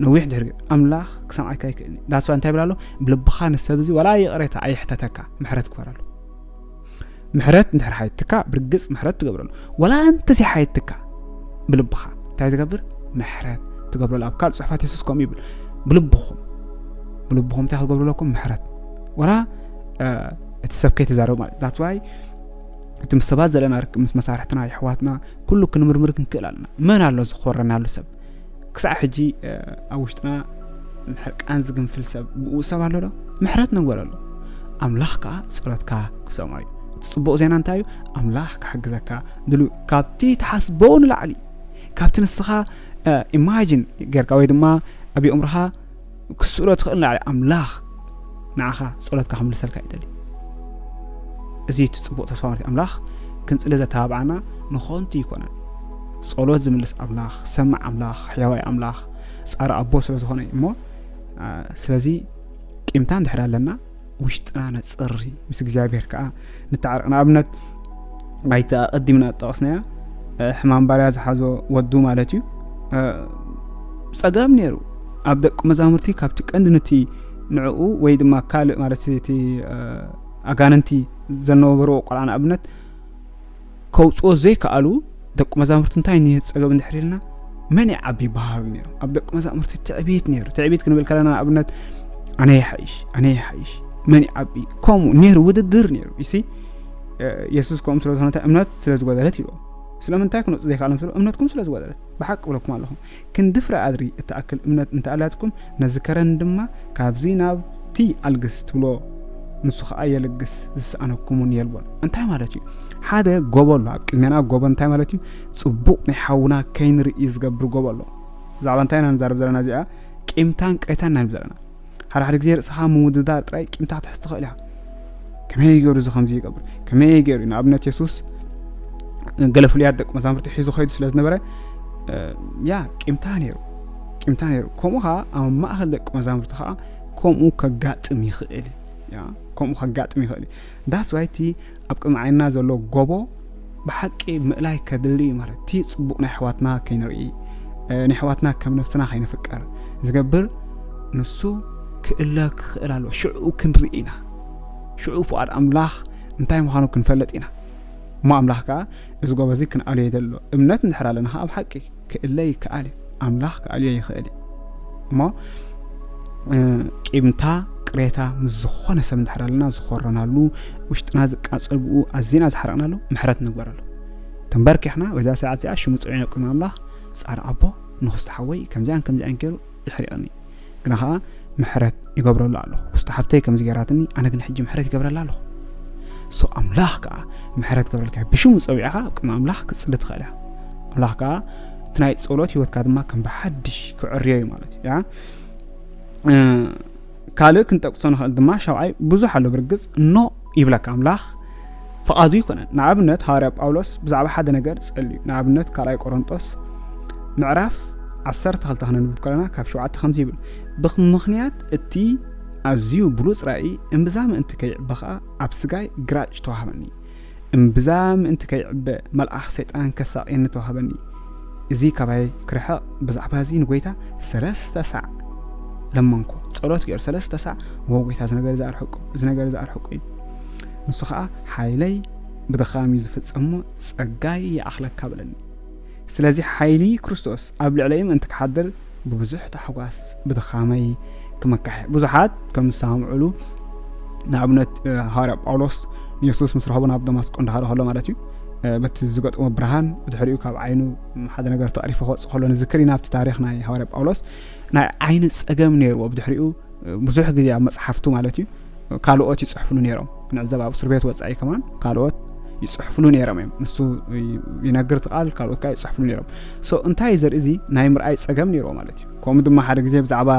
ነዊሕ ድሕሪ ኣምላኽ ክሰምዓካ ኣይክእልኒ። ዳስዋ እንታይ ብላ ኣሎ? ብልብኻ ንሰብ እዚ ዋላ ይቕሬታ ኣይሕተተካ፣ ምሕረት ክበረሉ። ምሕረት እንድሕር ሓይትካ ብርግጽ ምሕረት ትገብረሉ። ዋላ እንተዘይ ሓይትካ ብልብኻ እንታይ ትገብር? ምሕረት ትገብረሉ። ኣብ ካልእ ጽሑፋት የሱስ ከምኡ ይብል፣ ብልብኹም ብልብኹም እንታይ ክትገብሩ ኣለኩም? ምሕረት። ዋላ እቲ ሰብ ከይተዛረበ ማለት። ዳትስ ዋይ እቲ ምስ ሰባት ዘለና ርክብ፣ ምስ መሳርሕትና፣ የሕዋትና፣ ኩሉ ክንምርምር ክንክእል ኣለና። መን ኣሎ ዝኾረናሉ ሰብ? ክሳዕ ሕጂ ኣብ ውሽጥና ሕርቃን ዝግንፍል ሰብ፣ ብኡ ሰብ ኣሎ ዶ? ምሕረት ንግበረሉ። ኣምላኽ ከኣ ጸሎትካ ክሰምዖ እዩ። እቲ ጽቡቕ ዜና እንታይ እዩ? ኣምላኽ ክሕግዘካ ድሉ ካብቲ ትሓስቦ ንላዕሊ፣ ካብቲ ንስኻ ኢማጂን ጌርካ ወይ ድማ ኣብ የእምሮኻ ክስእሎ ትኽእል ንላዕሊ ኣምላኽ ንዓኻ ጸሎትካ ክምልሰልካ ይደሊ። እዚ እቲ ጽቡቕ ተስፋ ማለት ኣምላኽ ክንጽሊ ዘተባብዓና ንኾንቲ ይኮነን። ጸሎት ዝምልስ ኣምላኽ፣ ሰማዕ ኣምላኽ፣ ሕያዋይ ኣምላኽ፣ ጻሪ ኣቦ ስለ ዝኾነ እዩ እሞ ስለዚ ቂምታ እንድሕር ኣለና ውሽጥና ነጽሪ፣ ምስ እግዚኣብሔር ከኣ ንተዓረቕ። ንኣብነት ናይቲ ኣቐዲምና ጠቐስናያ ሕማም ባርያ ዝሓዞ ወዱ ማለት እዩ። ጸገም ነይሩ ኣብ ደቂ መዛሙርቲ ካብቲ ቀንዲ ንቲ ንዕኡ ወይ ድማ ካልእ ማለት እቲ ኣጋንንቲ ዘነበርዎ ቆልዓ ንኣብነት ከውፅዎ ዘይከኣሉ ደቂ መዛሙርቲ እንታይ እኒሀ ጸገም እንድሕር ኢልና መን ይዓቢ ይበሃሉ ነይሮም። ኣብ ደቂ መዛሙርቲ ትዕቢት ነይሩ። ትዕቢት ክንብል ከለና ንኣብነት ኣነ ይሓይሽ፣ ኣነ ይሓይሽ፣ መን ይዓቢ ከምኡ ነይሩ፣ ውድድር ነይሩ። ይሲ የሱስ ከምኡ ስለ ዝኾነ እምነት ስለ ዝጎደለት ይብሎ። ስለምንታይ ክንወፁ ዘይከኣሎም ስለ እምነትኩም ስለ ዝጎደለት ብሓቂ ብለኩም ኣለኹም። ክንዲ ፍረ ኣድሪ እትኣክል እምነት እንተኣልያትኩም ነዚ ከረን ድማ ካብዚ ናብቲ ኣልግስ ትብሎ ንሱ ኸኣ የልግስ ዝሰኣነኩምን የልቦን። እንታይ ማለት እዩ? ሓደ ጎቦ ኣሎ ኣብ ቅድሜና ጎቦ እንታይ ማለት እዩ? ጽቡቕ ናይ ሓውና ከይንርኢ ዝገብር ጎቦ ኣሎ። ብዛዕባ እንታይ ኢና ንዛረብ ዘለና እዚኣ? ቂምታን ቅሬታን ኢና ንብል ዘለና። ሓደ ሓደ ግዜ ርእስኻ ምውድዳር ጥራይ ቂምታ ክትሕዝ ትኽእል ኢኻ። ከመይ ገይሩ እዚ ከምዚ ይገብር? ከመይ ገይሩ ንኣብነት የሱስ ገለ ፍሉያት ደቂ መዛሙርቲ ሒዙ ኸይዱ ስለ ዝነበረ ያ ቂምታ ነይሩ ቂምታ ነይሩ። ከምኡ ኸዓ ኣብ ማእኸል ደቂ መዛሙርቲ ኸዓ ከምኡ ከጋጥም ይኽእል ያ ከምኡ ከጋጥም ይኽእል። ዳትስ ዋይ እቲ ኣብ ቅድሚ ዓይንና ዘሎ ጎቦ ብሓቂ ምእላይ ከድሊ እዩ ማለት እቲ ጽቡቕ ናይ ኣሕዋትና ከይንርኢ ናይ ኣሕዋትና ከም ነብስና ከይንፍቀር ዝገብር ንሱ ክእለ ክኽእል ኣለዎ። ሽዑ ክንርኢ ኢና። ሽዑ ፍቓድ ኣምላኽ እንታይ ምዃኑ ክንፈልጥ ኢና። እሞ ኣምላኽ ከኣ እዚ ጎበዚ ክንኣልዮ ይደሎ። እምነት እንድሕር ኣለና ከኣ ብሓቂ ክእለ ይከኣል እዩ። ኣምላኽ ክኣልዮ ይኽእል እዩ። እሞ ቂምታ ቅሬታ ምስ ዝኾነ ሰብ እንድሕር ኣለና ዝኾረናሉ ውሽጥና ዝቃጸል ብኡ ኣዚና ዝሓረቕናሉ ምሕረት ንግበረሉ። ተንበርኪሕና በዛ ሰዓት እዚኣ ሽሙ ጽውዒና ቅድሚ ኣምላኽ ጻር ኣቦ ንኹስቲ ሓወይ ከምዚኣን ከምዚኣን ገይሩ ይሕሪቕኒ ግና ኸዓ ምሕረት ይገብረሉ ኣለኹ። ውስቲ ሓብተይ ከምዚ ገይራትኒ ኣነ ግን ሕጂ ምሕረት ይገብረላ ኣለኹ። ሶ ኣምላኽ ከኣ ምሕረት ገብረልካ ብሽሙ ጸዊዕኻ ኣብ ቅድሚ ኣምላኽ ክትጽሊ ትኽእል እያ። ኣምላኽ ከኣ እቲ ናይ ጸሎት ህይወትካ ድማ ከም ብሓድሽ ክዕርዮ እዩ ማለት እዩ። ያ ካልእ ክንጠቅሶ ንኽእል ድማ ሻብዓይ ብዙሕ ኣሎ ብርግጽ ኖ ይብለካ ኣምላኽ ፍቓዱ ይኮነን። ንኣብነት ሃዋርያ ጳውሎስ ብዛዕባ ሓደ ነገር ጸልዩ። ንኣብነት ካልኣይ ቆሮንጦስ ምዕራፍ ዓሰርተ ክልተ ክነንብብ ከለና ካብ ሸውዓተ ከምዚ ይብል፣ ብምኽንያት እቲ ኣዝዩ ብሉጽ ራእይ እምብዛ ምእንቲ ከይዕበ ኸኣ ኣብ ስጋይ ግራጭ ተዋህበኒ። እምብዛ ምእንቲ ከይዕበ መልኣኽ ሰይጣን ከሳቕየኒ ተዋህበኒ። እዚ ካባይ ክርሕቕ ብዛዕባ እዚ ንጎይታ ሰለስተ ሳዕ ለመንኩ። ጸሎት ገይሩ ሰለስተ ሳዕ፣ "ወ ጎይታ፣ እዚ ነገር እዚ ኣርሕቆ፣ እዚ ነገር እዚ ኣርሕቆ" እዩ። ንሱ ኸኣ፣ "ሓይለይ ብድኻም እዩ ዝፍጸም እሞ፣ ጸጋይ ይኣኽለካ" በለኒ። ስለዚ ሓይሊ ክርስቶስ ኣብ ልዕለይ ምእንቲ ክሓድር ብብዙሕ ታሕጓስ ብድኻመይ ክመካሕ። ብዙሓት ከም ዝሰማምዑሉ ንኣብነት ሃዋርያ ጳውሎስ ንየሱስ ምስ ረኸቦ ናብ ደማስቆ እንዳኸደ ከሎ ማለት እዩ በቲ ዝገጥሞ ብርሃን ብድሕሪኡ ካብ ዓይኑ ሓደ ነገር ተቕሪፉ ክወፅእ ከሎ ንዝክር ኢና። ኣብቲ ታሪኽ ናይ ሃዋርያ ጳውሎስ ናይ ዓይኒ ፀገም ነይርዎ። ብድሕሪኡ ብዙሕ ግዜ ኣብ መፅሓፍቱ ማለት እዩ ካልኦት ይፅሕፍሉ ነይሮም። ክንዕዘብ ኣብ እስር ቤት ወፃኢ ከማን ካልኦት ይፅሕፍሉ ነይሮም እዮም። ንሱ ይነግር እቲ ቃል ካልኦት ከዓ ይፅሕፍሉ ነይሮም። ሶ እንታይ ዘርኢ እዚ ናይ ምርኣይ ፀገም ነይርዎ ማለት እዩ። ከምኡ ድማ ሓደ ግዜ ብዛዕባ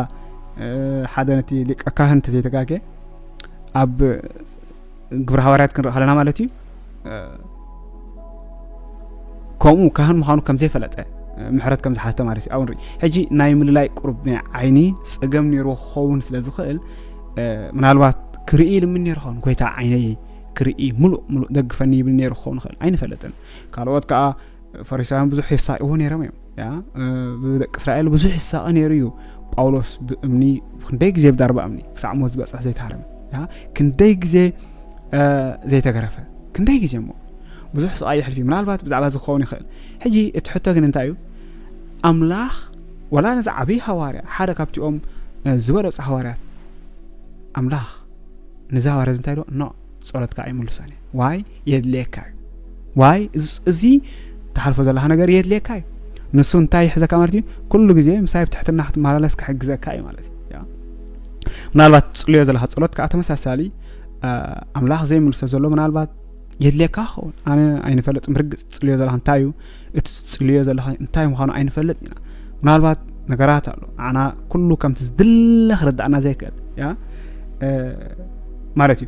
ሓደ ነቲ ሊቀ ካህን እንተዘይተጋጌ ኣብ ግብረ ሃዋርያት ክንርኢ ከለና ማለት እዩ ከምኡ ካህን ምዃኑ ከም ዘይፈለጠ ምሕረት ከም ዝሓተ ማለት እዩ። ኣብኡ ንርኢ ሕጂ ናይ ምልላይ ቁሩብ ናይ ዓይኒ ፀገም ነይርዎ ክኸውን ስለ ዝኽእል ምናልባት ክርኢ ይልምን ነይሩ ኸውን፣ ጎይታ ዓይነይ ክርኢ፣ ሙሉእ ሙሉእ ደግፈኒ ይብል ነይሩ ክኸውን ይኽእል፣ ኣይንፈልጥን። ካልኦት ከዓ ፈሪሳውያን ብዙሕ ይሳቅዎ ነይሮም እዮም። ያ ብደቂ እስራኤል ብዙሕ ይሳቀ ነይሩ እዩ። ጳውሎስ ብእምኒ ክንደይ ግዜ ብዳርባ እምኒ ክሳዕ ሞት ዝበፅሕ ዘይተሃረመ፣ ያ ክንደይ ግዜ ዘይተገረፈ፣ ክንደይ ግዜ እሞ ብዙሕ ስቃይ የሕልፍ እዩ። ምናልባት ብዛዕባ እዚ ክኸውን ይኽእል። ሕጂ እቲ ሕቶ ግን እንታይ እዩ? ኣምላኽ ወላ ነዚ ዓብዪ ሃዋርያ፣ ሓደ ካብቲኦም ዝበለፁ ሃዋርያት፣ ኣምላኽ ነዚ ሃዋርያ እዚ እንታይ ኢልዎ? ኖ፣ ጸሎትካ ኣይምልሶን እየ። ዋይ? የድልየካ እዩ። ዋይ? እዚ- እዚ ትሓልፎ ዘለኻ ነገር የድልየካ እዩ። ንሱ እንታይ ይሕዘካ ማለት እዩ? ኩሉ ግዜ ምሳይ ብትሕትና ክትመላለስ ክሕግዘካ እዩ ማለት እዩ። ያ። ምናልባት ትጽልዮ ዘለኻ ጸሎት ከዓ ተመሳሳሊ፣ አ፣ ኣምላኽ ዘይምልሶ ዘሎ ምናልባት የድልየካ ክኸውን። ኣነ ኣይንፈልጥን ብርግጽ ትጽልዮ ዘለኻ እንታይ እዩ? እቲ ትጽልዮ ዘለኻ እንታይ ምዃኑ ኣይንፈልጥ ኢና። ምናልባት ነገራት ኣሎ፣ ኣና ኩሉ ከምቲ ዝድለ ክርዳእና ዘይክእል፣ ያ ማለት እዩ።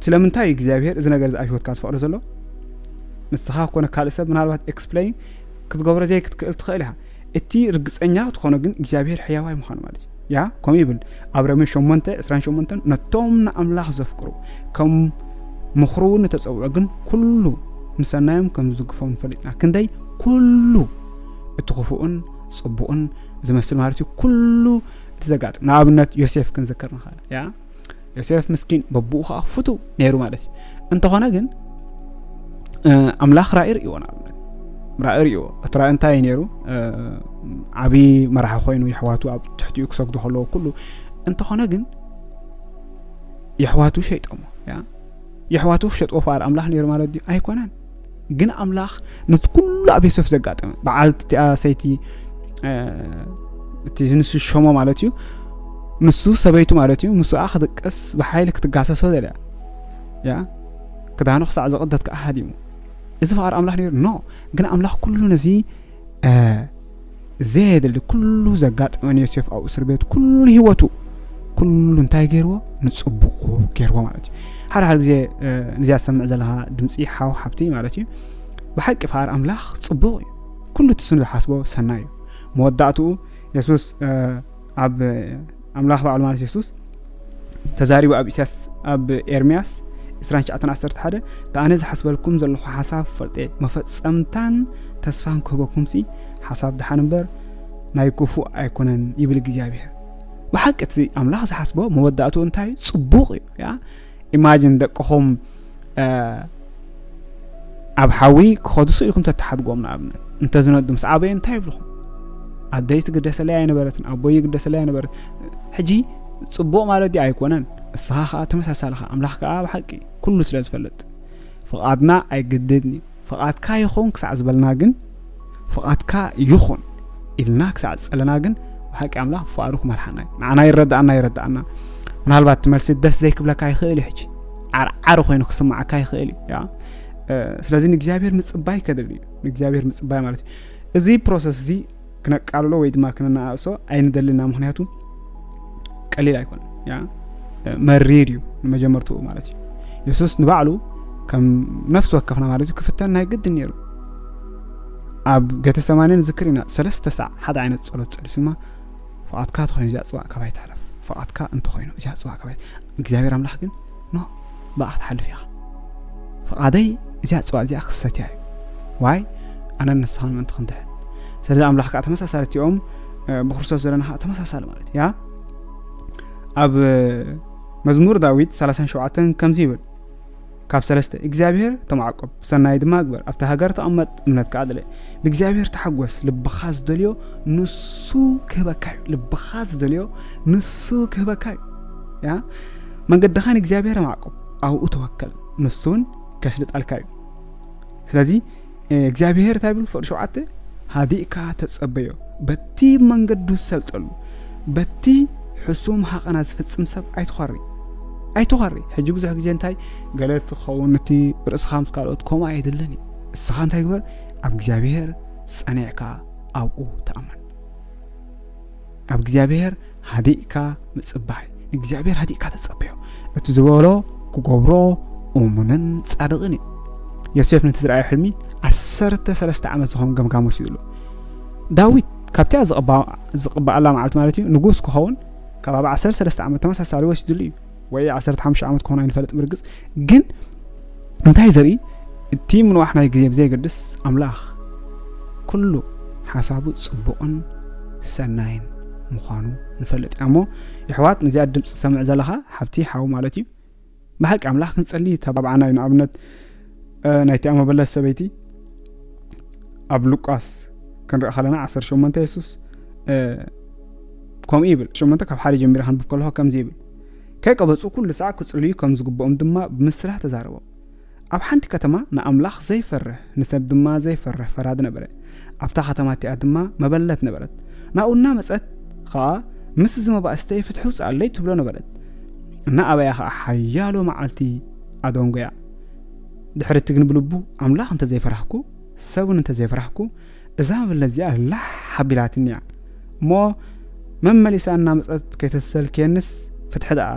ስለምንታይ እግዚኣብሔር እዚ ነገር እዚ ኣብ ህይወትካ ዝፈቅዶ ዘሎ? ንስኻ ኮነ ካልእ ሰብ ምናልባት ኤክስፕሌን ክትገብሮ ዘይክትክእል ትኽእል ኢኻ። እቲ ርግጸኛ ክትኾኖ ግን እግዚኣብሔር ሕያዋይ ምዃኑ ማለት እዩ። ያ ከምኡ ይብል ኣብ ሮሜ ሸሞንተ ዕስራን ሸሞንተን፣ ነቶም ንኣምላኽ ዘፍቅሩ ከም ምኽሩ እውን ንተጸውዑ ግን ኩሉ ንሰናዮም ከም ዝዝግፎም ንፈልጥ ኢና። ክንደይ ኩሉ እቲ ክፉእን ጽቡቕን ዝመስል ማለት እዩ፣ ኩሉ እቲ ዘጋጥም። ንኣብነት ዮሴፍ ክንዝክር ንኽእል። ያ ዮሴፍ ምስኪን በብኡ ከዓ ፍቱ ነይሩ ማለት እዩ። እንተኾነ ግን ኣምላኽ ራእይ ርእይዎ፣ ንኣብነት ራእይ ርእይዎ። እቲ ራእይ እንታይ ነይሩ? ዓብዪ መራሒ ኮይኑ የሕዋቱ ኣብ ትሕቲኡ ክሰግዱ ከለዎ ኩሉ። እንተኾነ ግን የሕዋቱ ሸይጦሞ። ያ የሕዋቱ ክሸጥዎ ፍቓድ ኣምላኽ ነይሩ ማለት ድዩ? ኣይኮነን። ግን ኣምላኽ ነቲ ኩሉ ኣብ ዮሴፍ ዘጋጠመ፣ በዓልቲ እቲኣ ሰይቲ፣ እቲ ንሱ ዝሸሞ ማለት እዩ፣ ንሱ ሰበይቱ ማለት እዩ፣ ምስኣ ክድቅስ ብሓይሊ ክትጋሰሶ ደልያ። ያ ክዳኑ ክሳዕ ዝቕደድ ከዓ ሃዲሙ። እዚ ፍቓድ ኣምላኽ ነይሩ? ኖ። ግን ኣምላኽ ኩሉ ነዚ ዘየድሊ ኩሉ ዘጋጠመ ንዮሴፍ ኣብ እስር ቤት ኩሉ ህይወቱ ኩሉ እንታይ ገይርዎ? ንጽቡቑ ገይርዎ ማለት እዩ። ሓደ ሓደ ግዜ ነዚኣ ዝሰምዕ ዘለኻ ድምፂ ሓው ሓብቲ ማለት እዩ፣ ብሓቂ ፍቓድ ኣምላኽ ጽቡቕ እዩ። ኩሉ እቲ ስኑ ዝሓስቦ ሰናይ እዩ። መወዳእትኡ የሱስ ኣብ ኣምላኽ ባዕሉ ማለት የሱስ ተዛሪቡ ኣብ ኢሳያስ ኣብ ኤርምያስ ዕስራን ትሽዓተን ዓሰርተ ሓደ፣ "እቲ ኣነ ዝሓስበልኩም ዘለኹ ሓሳብ ፈልጠ፣ መፈጸምታን ተስፋን ክህበኩምሲ ሓሳብ ደሓን እምበር ናይ ክፉእ ኣይኮነን" ይብል እግዚኣብሔር። ብሓቂ እቲ ኣምላኽ ዝሓስቦ መወዳእትኡ እንታይ ጽቡቕ እዩ። ያ ኢማጂን ደቅኹም ኣብ ሓዊ ክኸዱ ስኢልኩም ተተሓድጎም። ንኣብነት እንተዝነዱ ምስ ዓበየ እንታይ ይብልኹም? ኣደይ ትግደሰለይ ኣይነበረትን፣ ኣቦይ ይግደሰለይ ኣይነበረት። ሕጂ ጽቡቕ ማለት ድዩ ኣይኮነን? እስኻ ኸኣ ተመሳሳልኻ። ኣምላኽ ከኣ ብሓቂ ኩሉ ስለ ዝፈልጥ ፍቓድና ኣይግድድን እዩ። ፍቓድካ ይኹን ክሳዕ ዝበልና ግን፣ ፍቓድካ ይኹን ኢልና ክሳዕ ዝጸለና ግን፣ ብሓቂ ኣምላኽ ብፍቓዱ ክመርሓና እዩ። ንዓና ይረድኣና፣ ይረድኣና። ምናልባት እቲ መልሲ ደስ ዘይክብለካ ይኽእል እዩ። ሕጂ ዓርዓር ኮይኑ ክስምዓካ ይኽእል እዩ። ያ ስለዚ ንእግዚኣብሔር ምጽባይ ከድሊ እዩ። ንእግዚኣብሔር ምጽባይ ማለት እዩ። እዚ ፕሮሰስ እዚ ክነቃልሎ ወይ ድማ ክነነኣእሶ ኣይንደልና፣ ምክንያቱ ቀሊል ኣይኮነን። ያ መሪር እዩ ንመጀመርትኡ ማለት እዩ። የሱስ ንባዕሉ ከም ነፍሲ ወከፍና ማለት እዩ ክፍተን ናይ ግድን ነይሩ። ኣብ ገተሰማኒ ንዝክር ኢና፣ ሰለስተ ሳዕ ሓደ ዓይነት ጸሎት ጸሊሱማ፣ "ፍቓድካ ተኾይኑ እዚኣ ጽዋእ ካባይ ትሕለፍ፣ ፍቓድካ እንተኾይኑ እዚኣ ጽዋእ ካባይ" እግዚኣብሔር ኣምላኽ ግን፣ "ኖ፣ ብኣ ክትሓልፍ ኢኻ። ፍቓደይ እዚኣ ጽዋእ እዚኣ ክሰትያ እዩ። ዋይ፣ ኣነን ንስኻን ምእንቲ ክንድሕን." ስለዚ ኣምላኽ ከዓ ተመሳሳሊ እቲኦም ብክርስቶስ ዘለና ከዓ ተመሳሳሊ ማለት እዩ። ያ ኣብ መዝሙር ዳዊት ሰላሳን ሸውዓተን ከምዚ ይብል፣ ካብ ሰለስተ፣ እግዚኣብሔር ተማዕቆብ፣ ሰናይ ድማ ግበር፣ ኣብታ ሃገር ተቐመጥ፣ እምነትካ ኣድለ። ብእግዚኣብሔር ተሓጎስ፣ ልብኻ ዝደልዮ ንሱ ክህበካ እዩ። ልብኻ ዝደልዮ ንሱ ክህበካ እዩ። ያ መንገድኻ ንእግዚኣብሔር ኣማዕቆብ፣ ኣብኡ ተወከል፣ ንሱ እውን ከስልጠልካ እዩ። ስለዚ እግዚኣብሔር እንታይ ይብል? ፍቕዲ ሸውዓተ፣ ሃዲእካ ተጸበዮ፣ በቲ መንገዱ ዝሰልጠሉ፣ በቲ ሕሱም ሃቐና ዝፍጽም ሰብ ኣይትኾሪ፣ ኣይትኾሪ። ሕጂ ብዙሕ ግዜ እንታይ ገለ ትኸውን፣ እቲ ርእስኻ ምስ ካልኦት ከምኡ ኣየድልን እዩ። እስኻ እንታይ ግበር? ኣብ እግዚኣብሔር ጸኒዕካ ኣብኡ ተኣመን። ኣብ እግዚኣብሔር ሃዲእካ ምጽባይ፣ ንእግዚኣብሔር ሃዲእካ ተጸበዮ። እቲ ዝበሎ ክገብሮ እሙንን ጻድቕን እዩ። ዮሴፍ ነቲ ዝረኣዮ ሕልሚ ዓሰርተ ሰለስተ ዓመት ዝኸውን ገምጋም ወሲዱሉ። ዳዊት ካብቲኣ ዝቕባ-፣ ዝቕባኣላ መዓልቲ ማለት እዩ፣ ንጉስ ክኸውን ከባቢ ዓሰርተ ሰለስተ ዓመት ተመሳሳሊ ወሲዱሉ እዩ። ወይ ዓሰርተ ሓሙሽተ ዓመት ክኾን ኣይንፈልጥ ብርግጽ። ግን እንታይ ዘርኢ፣ እቲ ምንዋሕ ናይ ግዜ ብዘይገድስ ኣምላኽ ኩሉ ሓሳቡ ጽቡቕን ሰናይን ምዃኑ ንፈልጥ ኢና። እሞ የሕዋት፣ ነዚኣ ድምፂ ሰምዕ ዘለኻ ሓብቲ ሓው ማለት እዩ። ብሓቂ ኣምላኽ ክንጸሊ ተባብዓና እዩ። ንኣብነት ናይቲኣ መበለት ሰበይቲ ኣብ ሉቃስ ክንርኢ ከለና ዓሰርተ ሸሞንተ የሱስ ከምኡ ይብል። ሸሞንተ ካብ ሓደ ጀሚረ ከንብብ ከለኹ ከምዚ ይብል፣ ከይቀበጹ ኩሉ ሳዕ ክጽልዩ ከም ዝግብኦም ድማ ብምስላ ተዛረቦም። ኣብ ሓንቲ ከተማ ንኣምላኽ ዘይፈርህ ንሰብ ድማ ዘይፈርህ ፈራዲ ነበረ። ኣብታ ከተማ እቲኣ ድማ መበለት ነበረት። ናብኡ እናመጸት ኸኣ ምስ እዚ መባእስተይ ፍትሒ ውጽኣለይ ትብሎ ነበረት። እናኣበያ ኸኣ ሓያሎ መዓልቲ ኣደንጎያ። ድሕርቲ ግን ብልቡ ኣምላኽ እንተ ዘይፈራህኩ ሰብን እንተ ዘይፈራህኩ እዛ መበለት እዚኣ ላሕ ኣቢላትኒ እያ እሞ መመሊሳ እናመጸት ከይተሰልክየንስ ፍትሒ ደኣ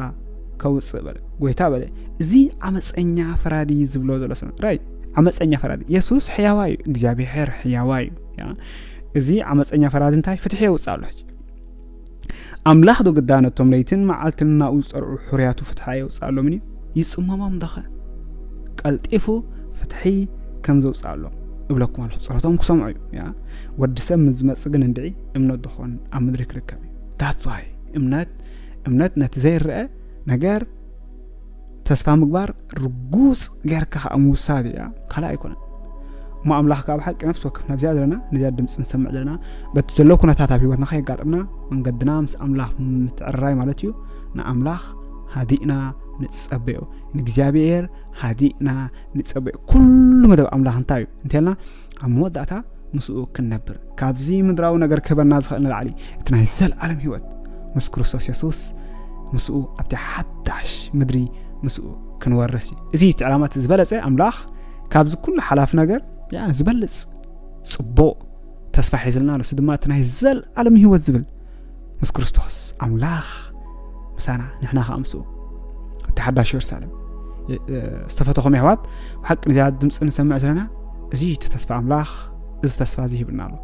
ከውጽእ በለ። ጎይታ በለ፣ እዚ ዓመፀኛ ፈራዲ ዝብሎ ዘሎ ሰብ ራይ ዓመፀኛ ፈራዲ። የሱስ ሕያዋ እዩ፣ እግዚኣብሔር ሕያዋ እዩ። እዚ ዓመፀኛ ፈራዲ እንታይ ፍትሒ የውፅእ ኣሎ ሕጂ? ኣምላኽ ዶ ግዳ ነቶም ለይትን መዓልትን ናብኡ ዝጸርዑ ሕሩያቱ ፍትሓ የውጽኣሎምን እዩ? ይጽመሞም ዶኸ? ቀልጢፉ ፍትሒ ከም ዘውጽኣሎም እብለኩም ኣለኹ። ጸሎቶም ክሰምዑ እዩ። ያ ወዲ ሰብ ምስ ዝመጽእ ግን እንድዒ እምነት ዶኾን ኣብ ምድሪ ክርከብ እዩ። That's why እምነት እምነት ነቲ ዘይረአ ነገር ተስፋ ምግባር ርጉጽ ጌርካ ከኣ ምውሳድ እያ፣ ካልእ ኣይኮነን። እሞ ኣምላኽ ከኣ ብሓቂ ነፍሲ ወከፍና ኣብዚኣ ዘለና ነዚኣ ድምፂ ንሰምዕ ዘለና በቲ ዘሎ ኩነታት ኣብ ህይወትና ከየጋጥምና መንገድና ምስ ኣምላኽ ምትዕርራይ ማለት እዩ። ንኣምላኽ ሃዲእና ንጸበዮ፣ ንእግዚኣብሔር ሃዲእና ንጸበዮ። ኩሉ መደብ ኣምላኽ እንታይ እዩ እንተልና ኣብ መወዳእታ ምስኡ ክንነብር ካብዚ ምድራዊ ነገር ክህበና ዝኽእል ንላዕሊ እቲ ናይ ዘለኣለም ህይወት ምስ ክርስቶስ የሱስ ምስኡ ኣብቲ ሓዳሽ ምድሪ ምስኡ ክንወርስ እዩ። እዚ እቲ ዕላማ እቲ ዝበለጸ ኣምላኽ ካብዚ ኩሉ ሓላፍ ነገር ያ ዝበልጽ ጽቡቕ ተስፋ ሒዝልና ኣሎ። እሱ ድማ እቲ ናይ ዘለኣለም ህይወት ዝብል ምስ ክርስቶስ ኣምላኽ ምሳና ንሕና ከዓ ምስኡ ኣብቲ ሓዳሽ የሩሳሌም ዝተፈተኹም የሕዋት ብሓቂ ነዚኣ ድምፂ ንሰምዕ ዘለና እዚ እቲ ተስፋ ኣምላኽ እዚ ተስፋ እዚ ሂብና ኣሎ።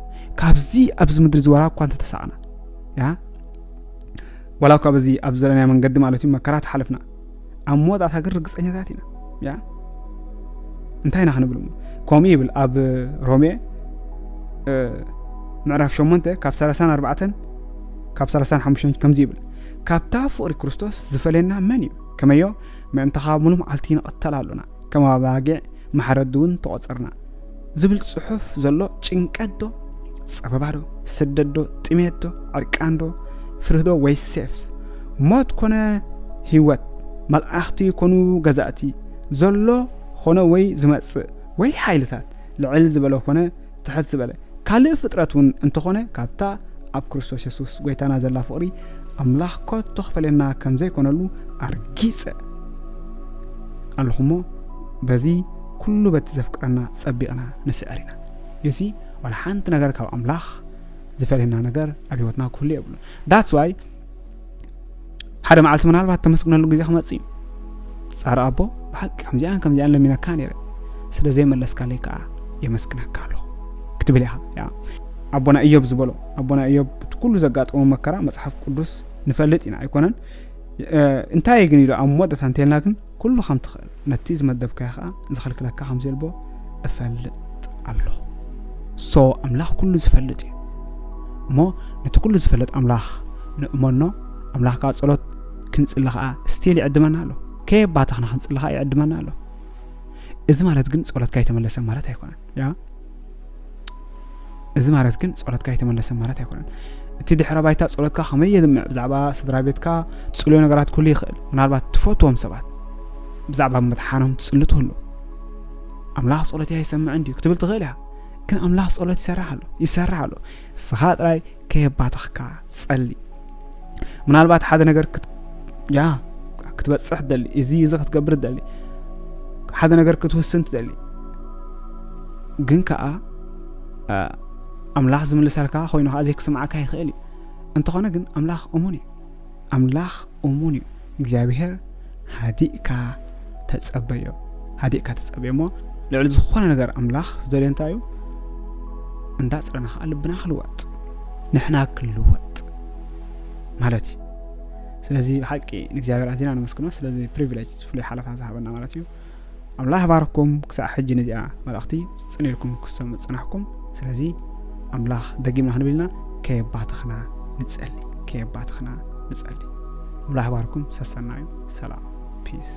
ካብዚ ኣብዚ ምድሪ ዝወራ እኳ እንተተሳቕና ያ ዋላ እኳ በዚ ኣብ ዘለናዮ መንገዲ ማለት እዩ መከራ ተሓልፍና ኣብ መወዳእታ ግን ርግፀኛታት ኢና ያ እንታይ ኢና ክንብል እሞ ከምኡ ይብል ኣብ ሮሜ ምዕራፍ ሸሞንተ ካብ ሰላሳን ኣርባዕተን ካብ ሰላሳን ሓሙሽተን ከምዚ ይብል ካብታ ፍቕሪ ክርስቶስ ዝፈለየና መን እዩ ከመዮ ምእንተኻ ሙሉ መዓልቲ ንቐተል ኣሎና ከም ኣባጊዕ ማሕረዲ እውን ተቖጸርና ዝብል ጽሑፍ ዘሎ ጭንቀት ዶ ጸበባ ዶ ስደት ዶ ጥሜት ዶ ዕርቃን ዶ ፍርህ ዶ ወይ ሴፍ ሞት ኮነ ህይወት መልኣኽቲ ኮኑ ገዛእቲ ዘሎ ኾነ ወይ ዝመጽእ ወይ ሓይልታት ልዕል ዝበለ ኮነ ትሕት ዝበለ ካልእ ፍጥረት እውን እንተኾነ ካብታ ኣብ ክርስቶስ የሱስ ጎይታና ዘላ ፍቕሪ ኣምላኽ ከቶ ክፈለየና ከም ዘይኮነሉ ኣርጊጸ ኣለኹሞ በዚ ኩሉ በቲ ዘፍቅረና ጸቢቕና ንስዕር ኢና። ዩሲ ዋላ ሓንቲ ነገር ካብ ኣምላኽ ዝፈለየና ነገር ኣብ ህይወትና ክህሉ የብሉ። That's why ሓደ መዓልቲ ምናልባት ተመስግነሉ ግዜ ክመጽእ እዩ። ጻሪ ኣቦ ብሓቂ ከምዚኣን ከምዚኣን ለሚነካ ነይረ ስለ ዘይመለስካለይ ከዓ የመስግነካ ኣለኹ ክትብል ኢኻ። ኣቦና እዮብ ዝበሎ ኣቦና እዮብ እቲ ኩሉ ዘጋጠሞ መከራ መጽሓፍ ቅዱስ ንፈልጥ ኢና ኣይኮነን እንታይ ግን ኢሉ ኣብ መወዳእታ እንተልና ግን ኩሉ ከም ትኽእል ነቲ ዝመደብካዮ ከዓ ዝኽልክለካ ከም ዘልቦ እፈልጥ ኣለኹ። ሶ ኣምላኽ ኩሉ ዝፈልጥ እዩ እሞ ነቲ ኩሉ ዝፈልጥ ኣምላኽ ንእመኖ። ኣምላኽ ከዓ ጸሎት ክንጽሊ ከዓ ስቲል ይዕድመና ኣሎ። ከየባተኽና ክንጽሊ ከዓ ይዕድመና ኣሎ። እዚ ማለት ግን ጸሎትካ ኣይተመለሰ ማለት ኣይኮነን። ያ እዚ ማለት ግን ጸሎትካ ኣይተመለሰ ማለት ኣይኮነን። እቲ ድሕረ ባይታ ጸሎትካ ከመይ የድምዕ ብዛዕባ ስድራ ቤትካ ትጽልዮ ነገራት ክህሉ ይኽእል። ምናልባት ትፈትዎም ሰባት ብዛዕባ ምድሓኖም ትጽሊ ትህሉ። ኣምላኽ ጸሎት ኣይሰምዕን ድዩ ክትብል ትኽእል ኢኻ። ግን ኣምላኽ ጸሎት ይሰርሕ ኣሎ ይሰርሕ ኣሎ። ንስኻ ጥራይ ከየባተኽካ ጸሊ። ምናልባት ሓደ ነገር ያ ክትበጽሕ ትደሊ እዚ እዚ ክትገብር ትደሊ ሓደ ነገር ክትውስን ትደሊ ግን ከዓ ኣምላኽ ዝምልሰልካ ኮይኑ ከዓ ዘይክስምዓካ ይኽእል እዩ። እንተኾነ ግን ኣምላኽ እሙን እዩ። ኣምላኽ እሙን እዩ። እግዚኣብሔር ሃዲእካ ተጸበዮ። ሃዲእካ ተጸበዮ እሞ ልዕሊ ዝኾነ ነገር ኣምላኽ ዝደልዮ እንታይ እዩ? እንዳጽረና ከዓ ልብና ክልወጥ ንሕና ክንልወጥ ማለት እዩ። ስለዚ ብሓቂ ንእግዚኣብሔር ኣዚና ነመስግኖ ስለዚ ፕሪቪሌጅ ፍሉይ ሓለፋ ዝሃበና ማለት እዩ። ኣምላኽ ባርኩም ክሳዕ ሕጂ ነዚኣ መልእኽቲ ጽን ኢልኩም ክሰሙ ጽናሕኩም። ስለዚ ኣምላኽ ደጊምና ክንብልና ከየባትኽና ንጸሊ፣ ከየባትኽና ንጸሊ። ኣምላኽ ባርኩም ሰሰናዩ። ሰላም፣ ፒስ።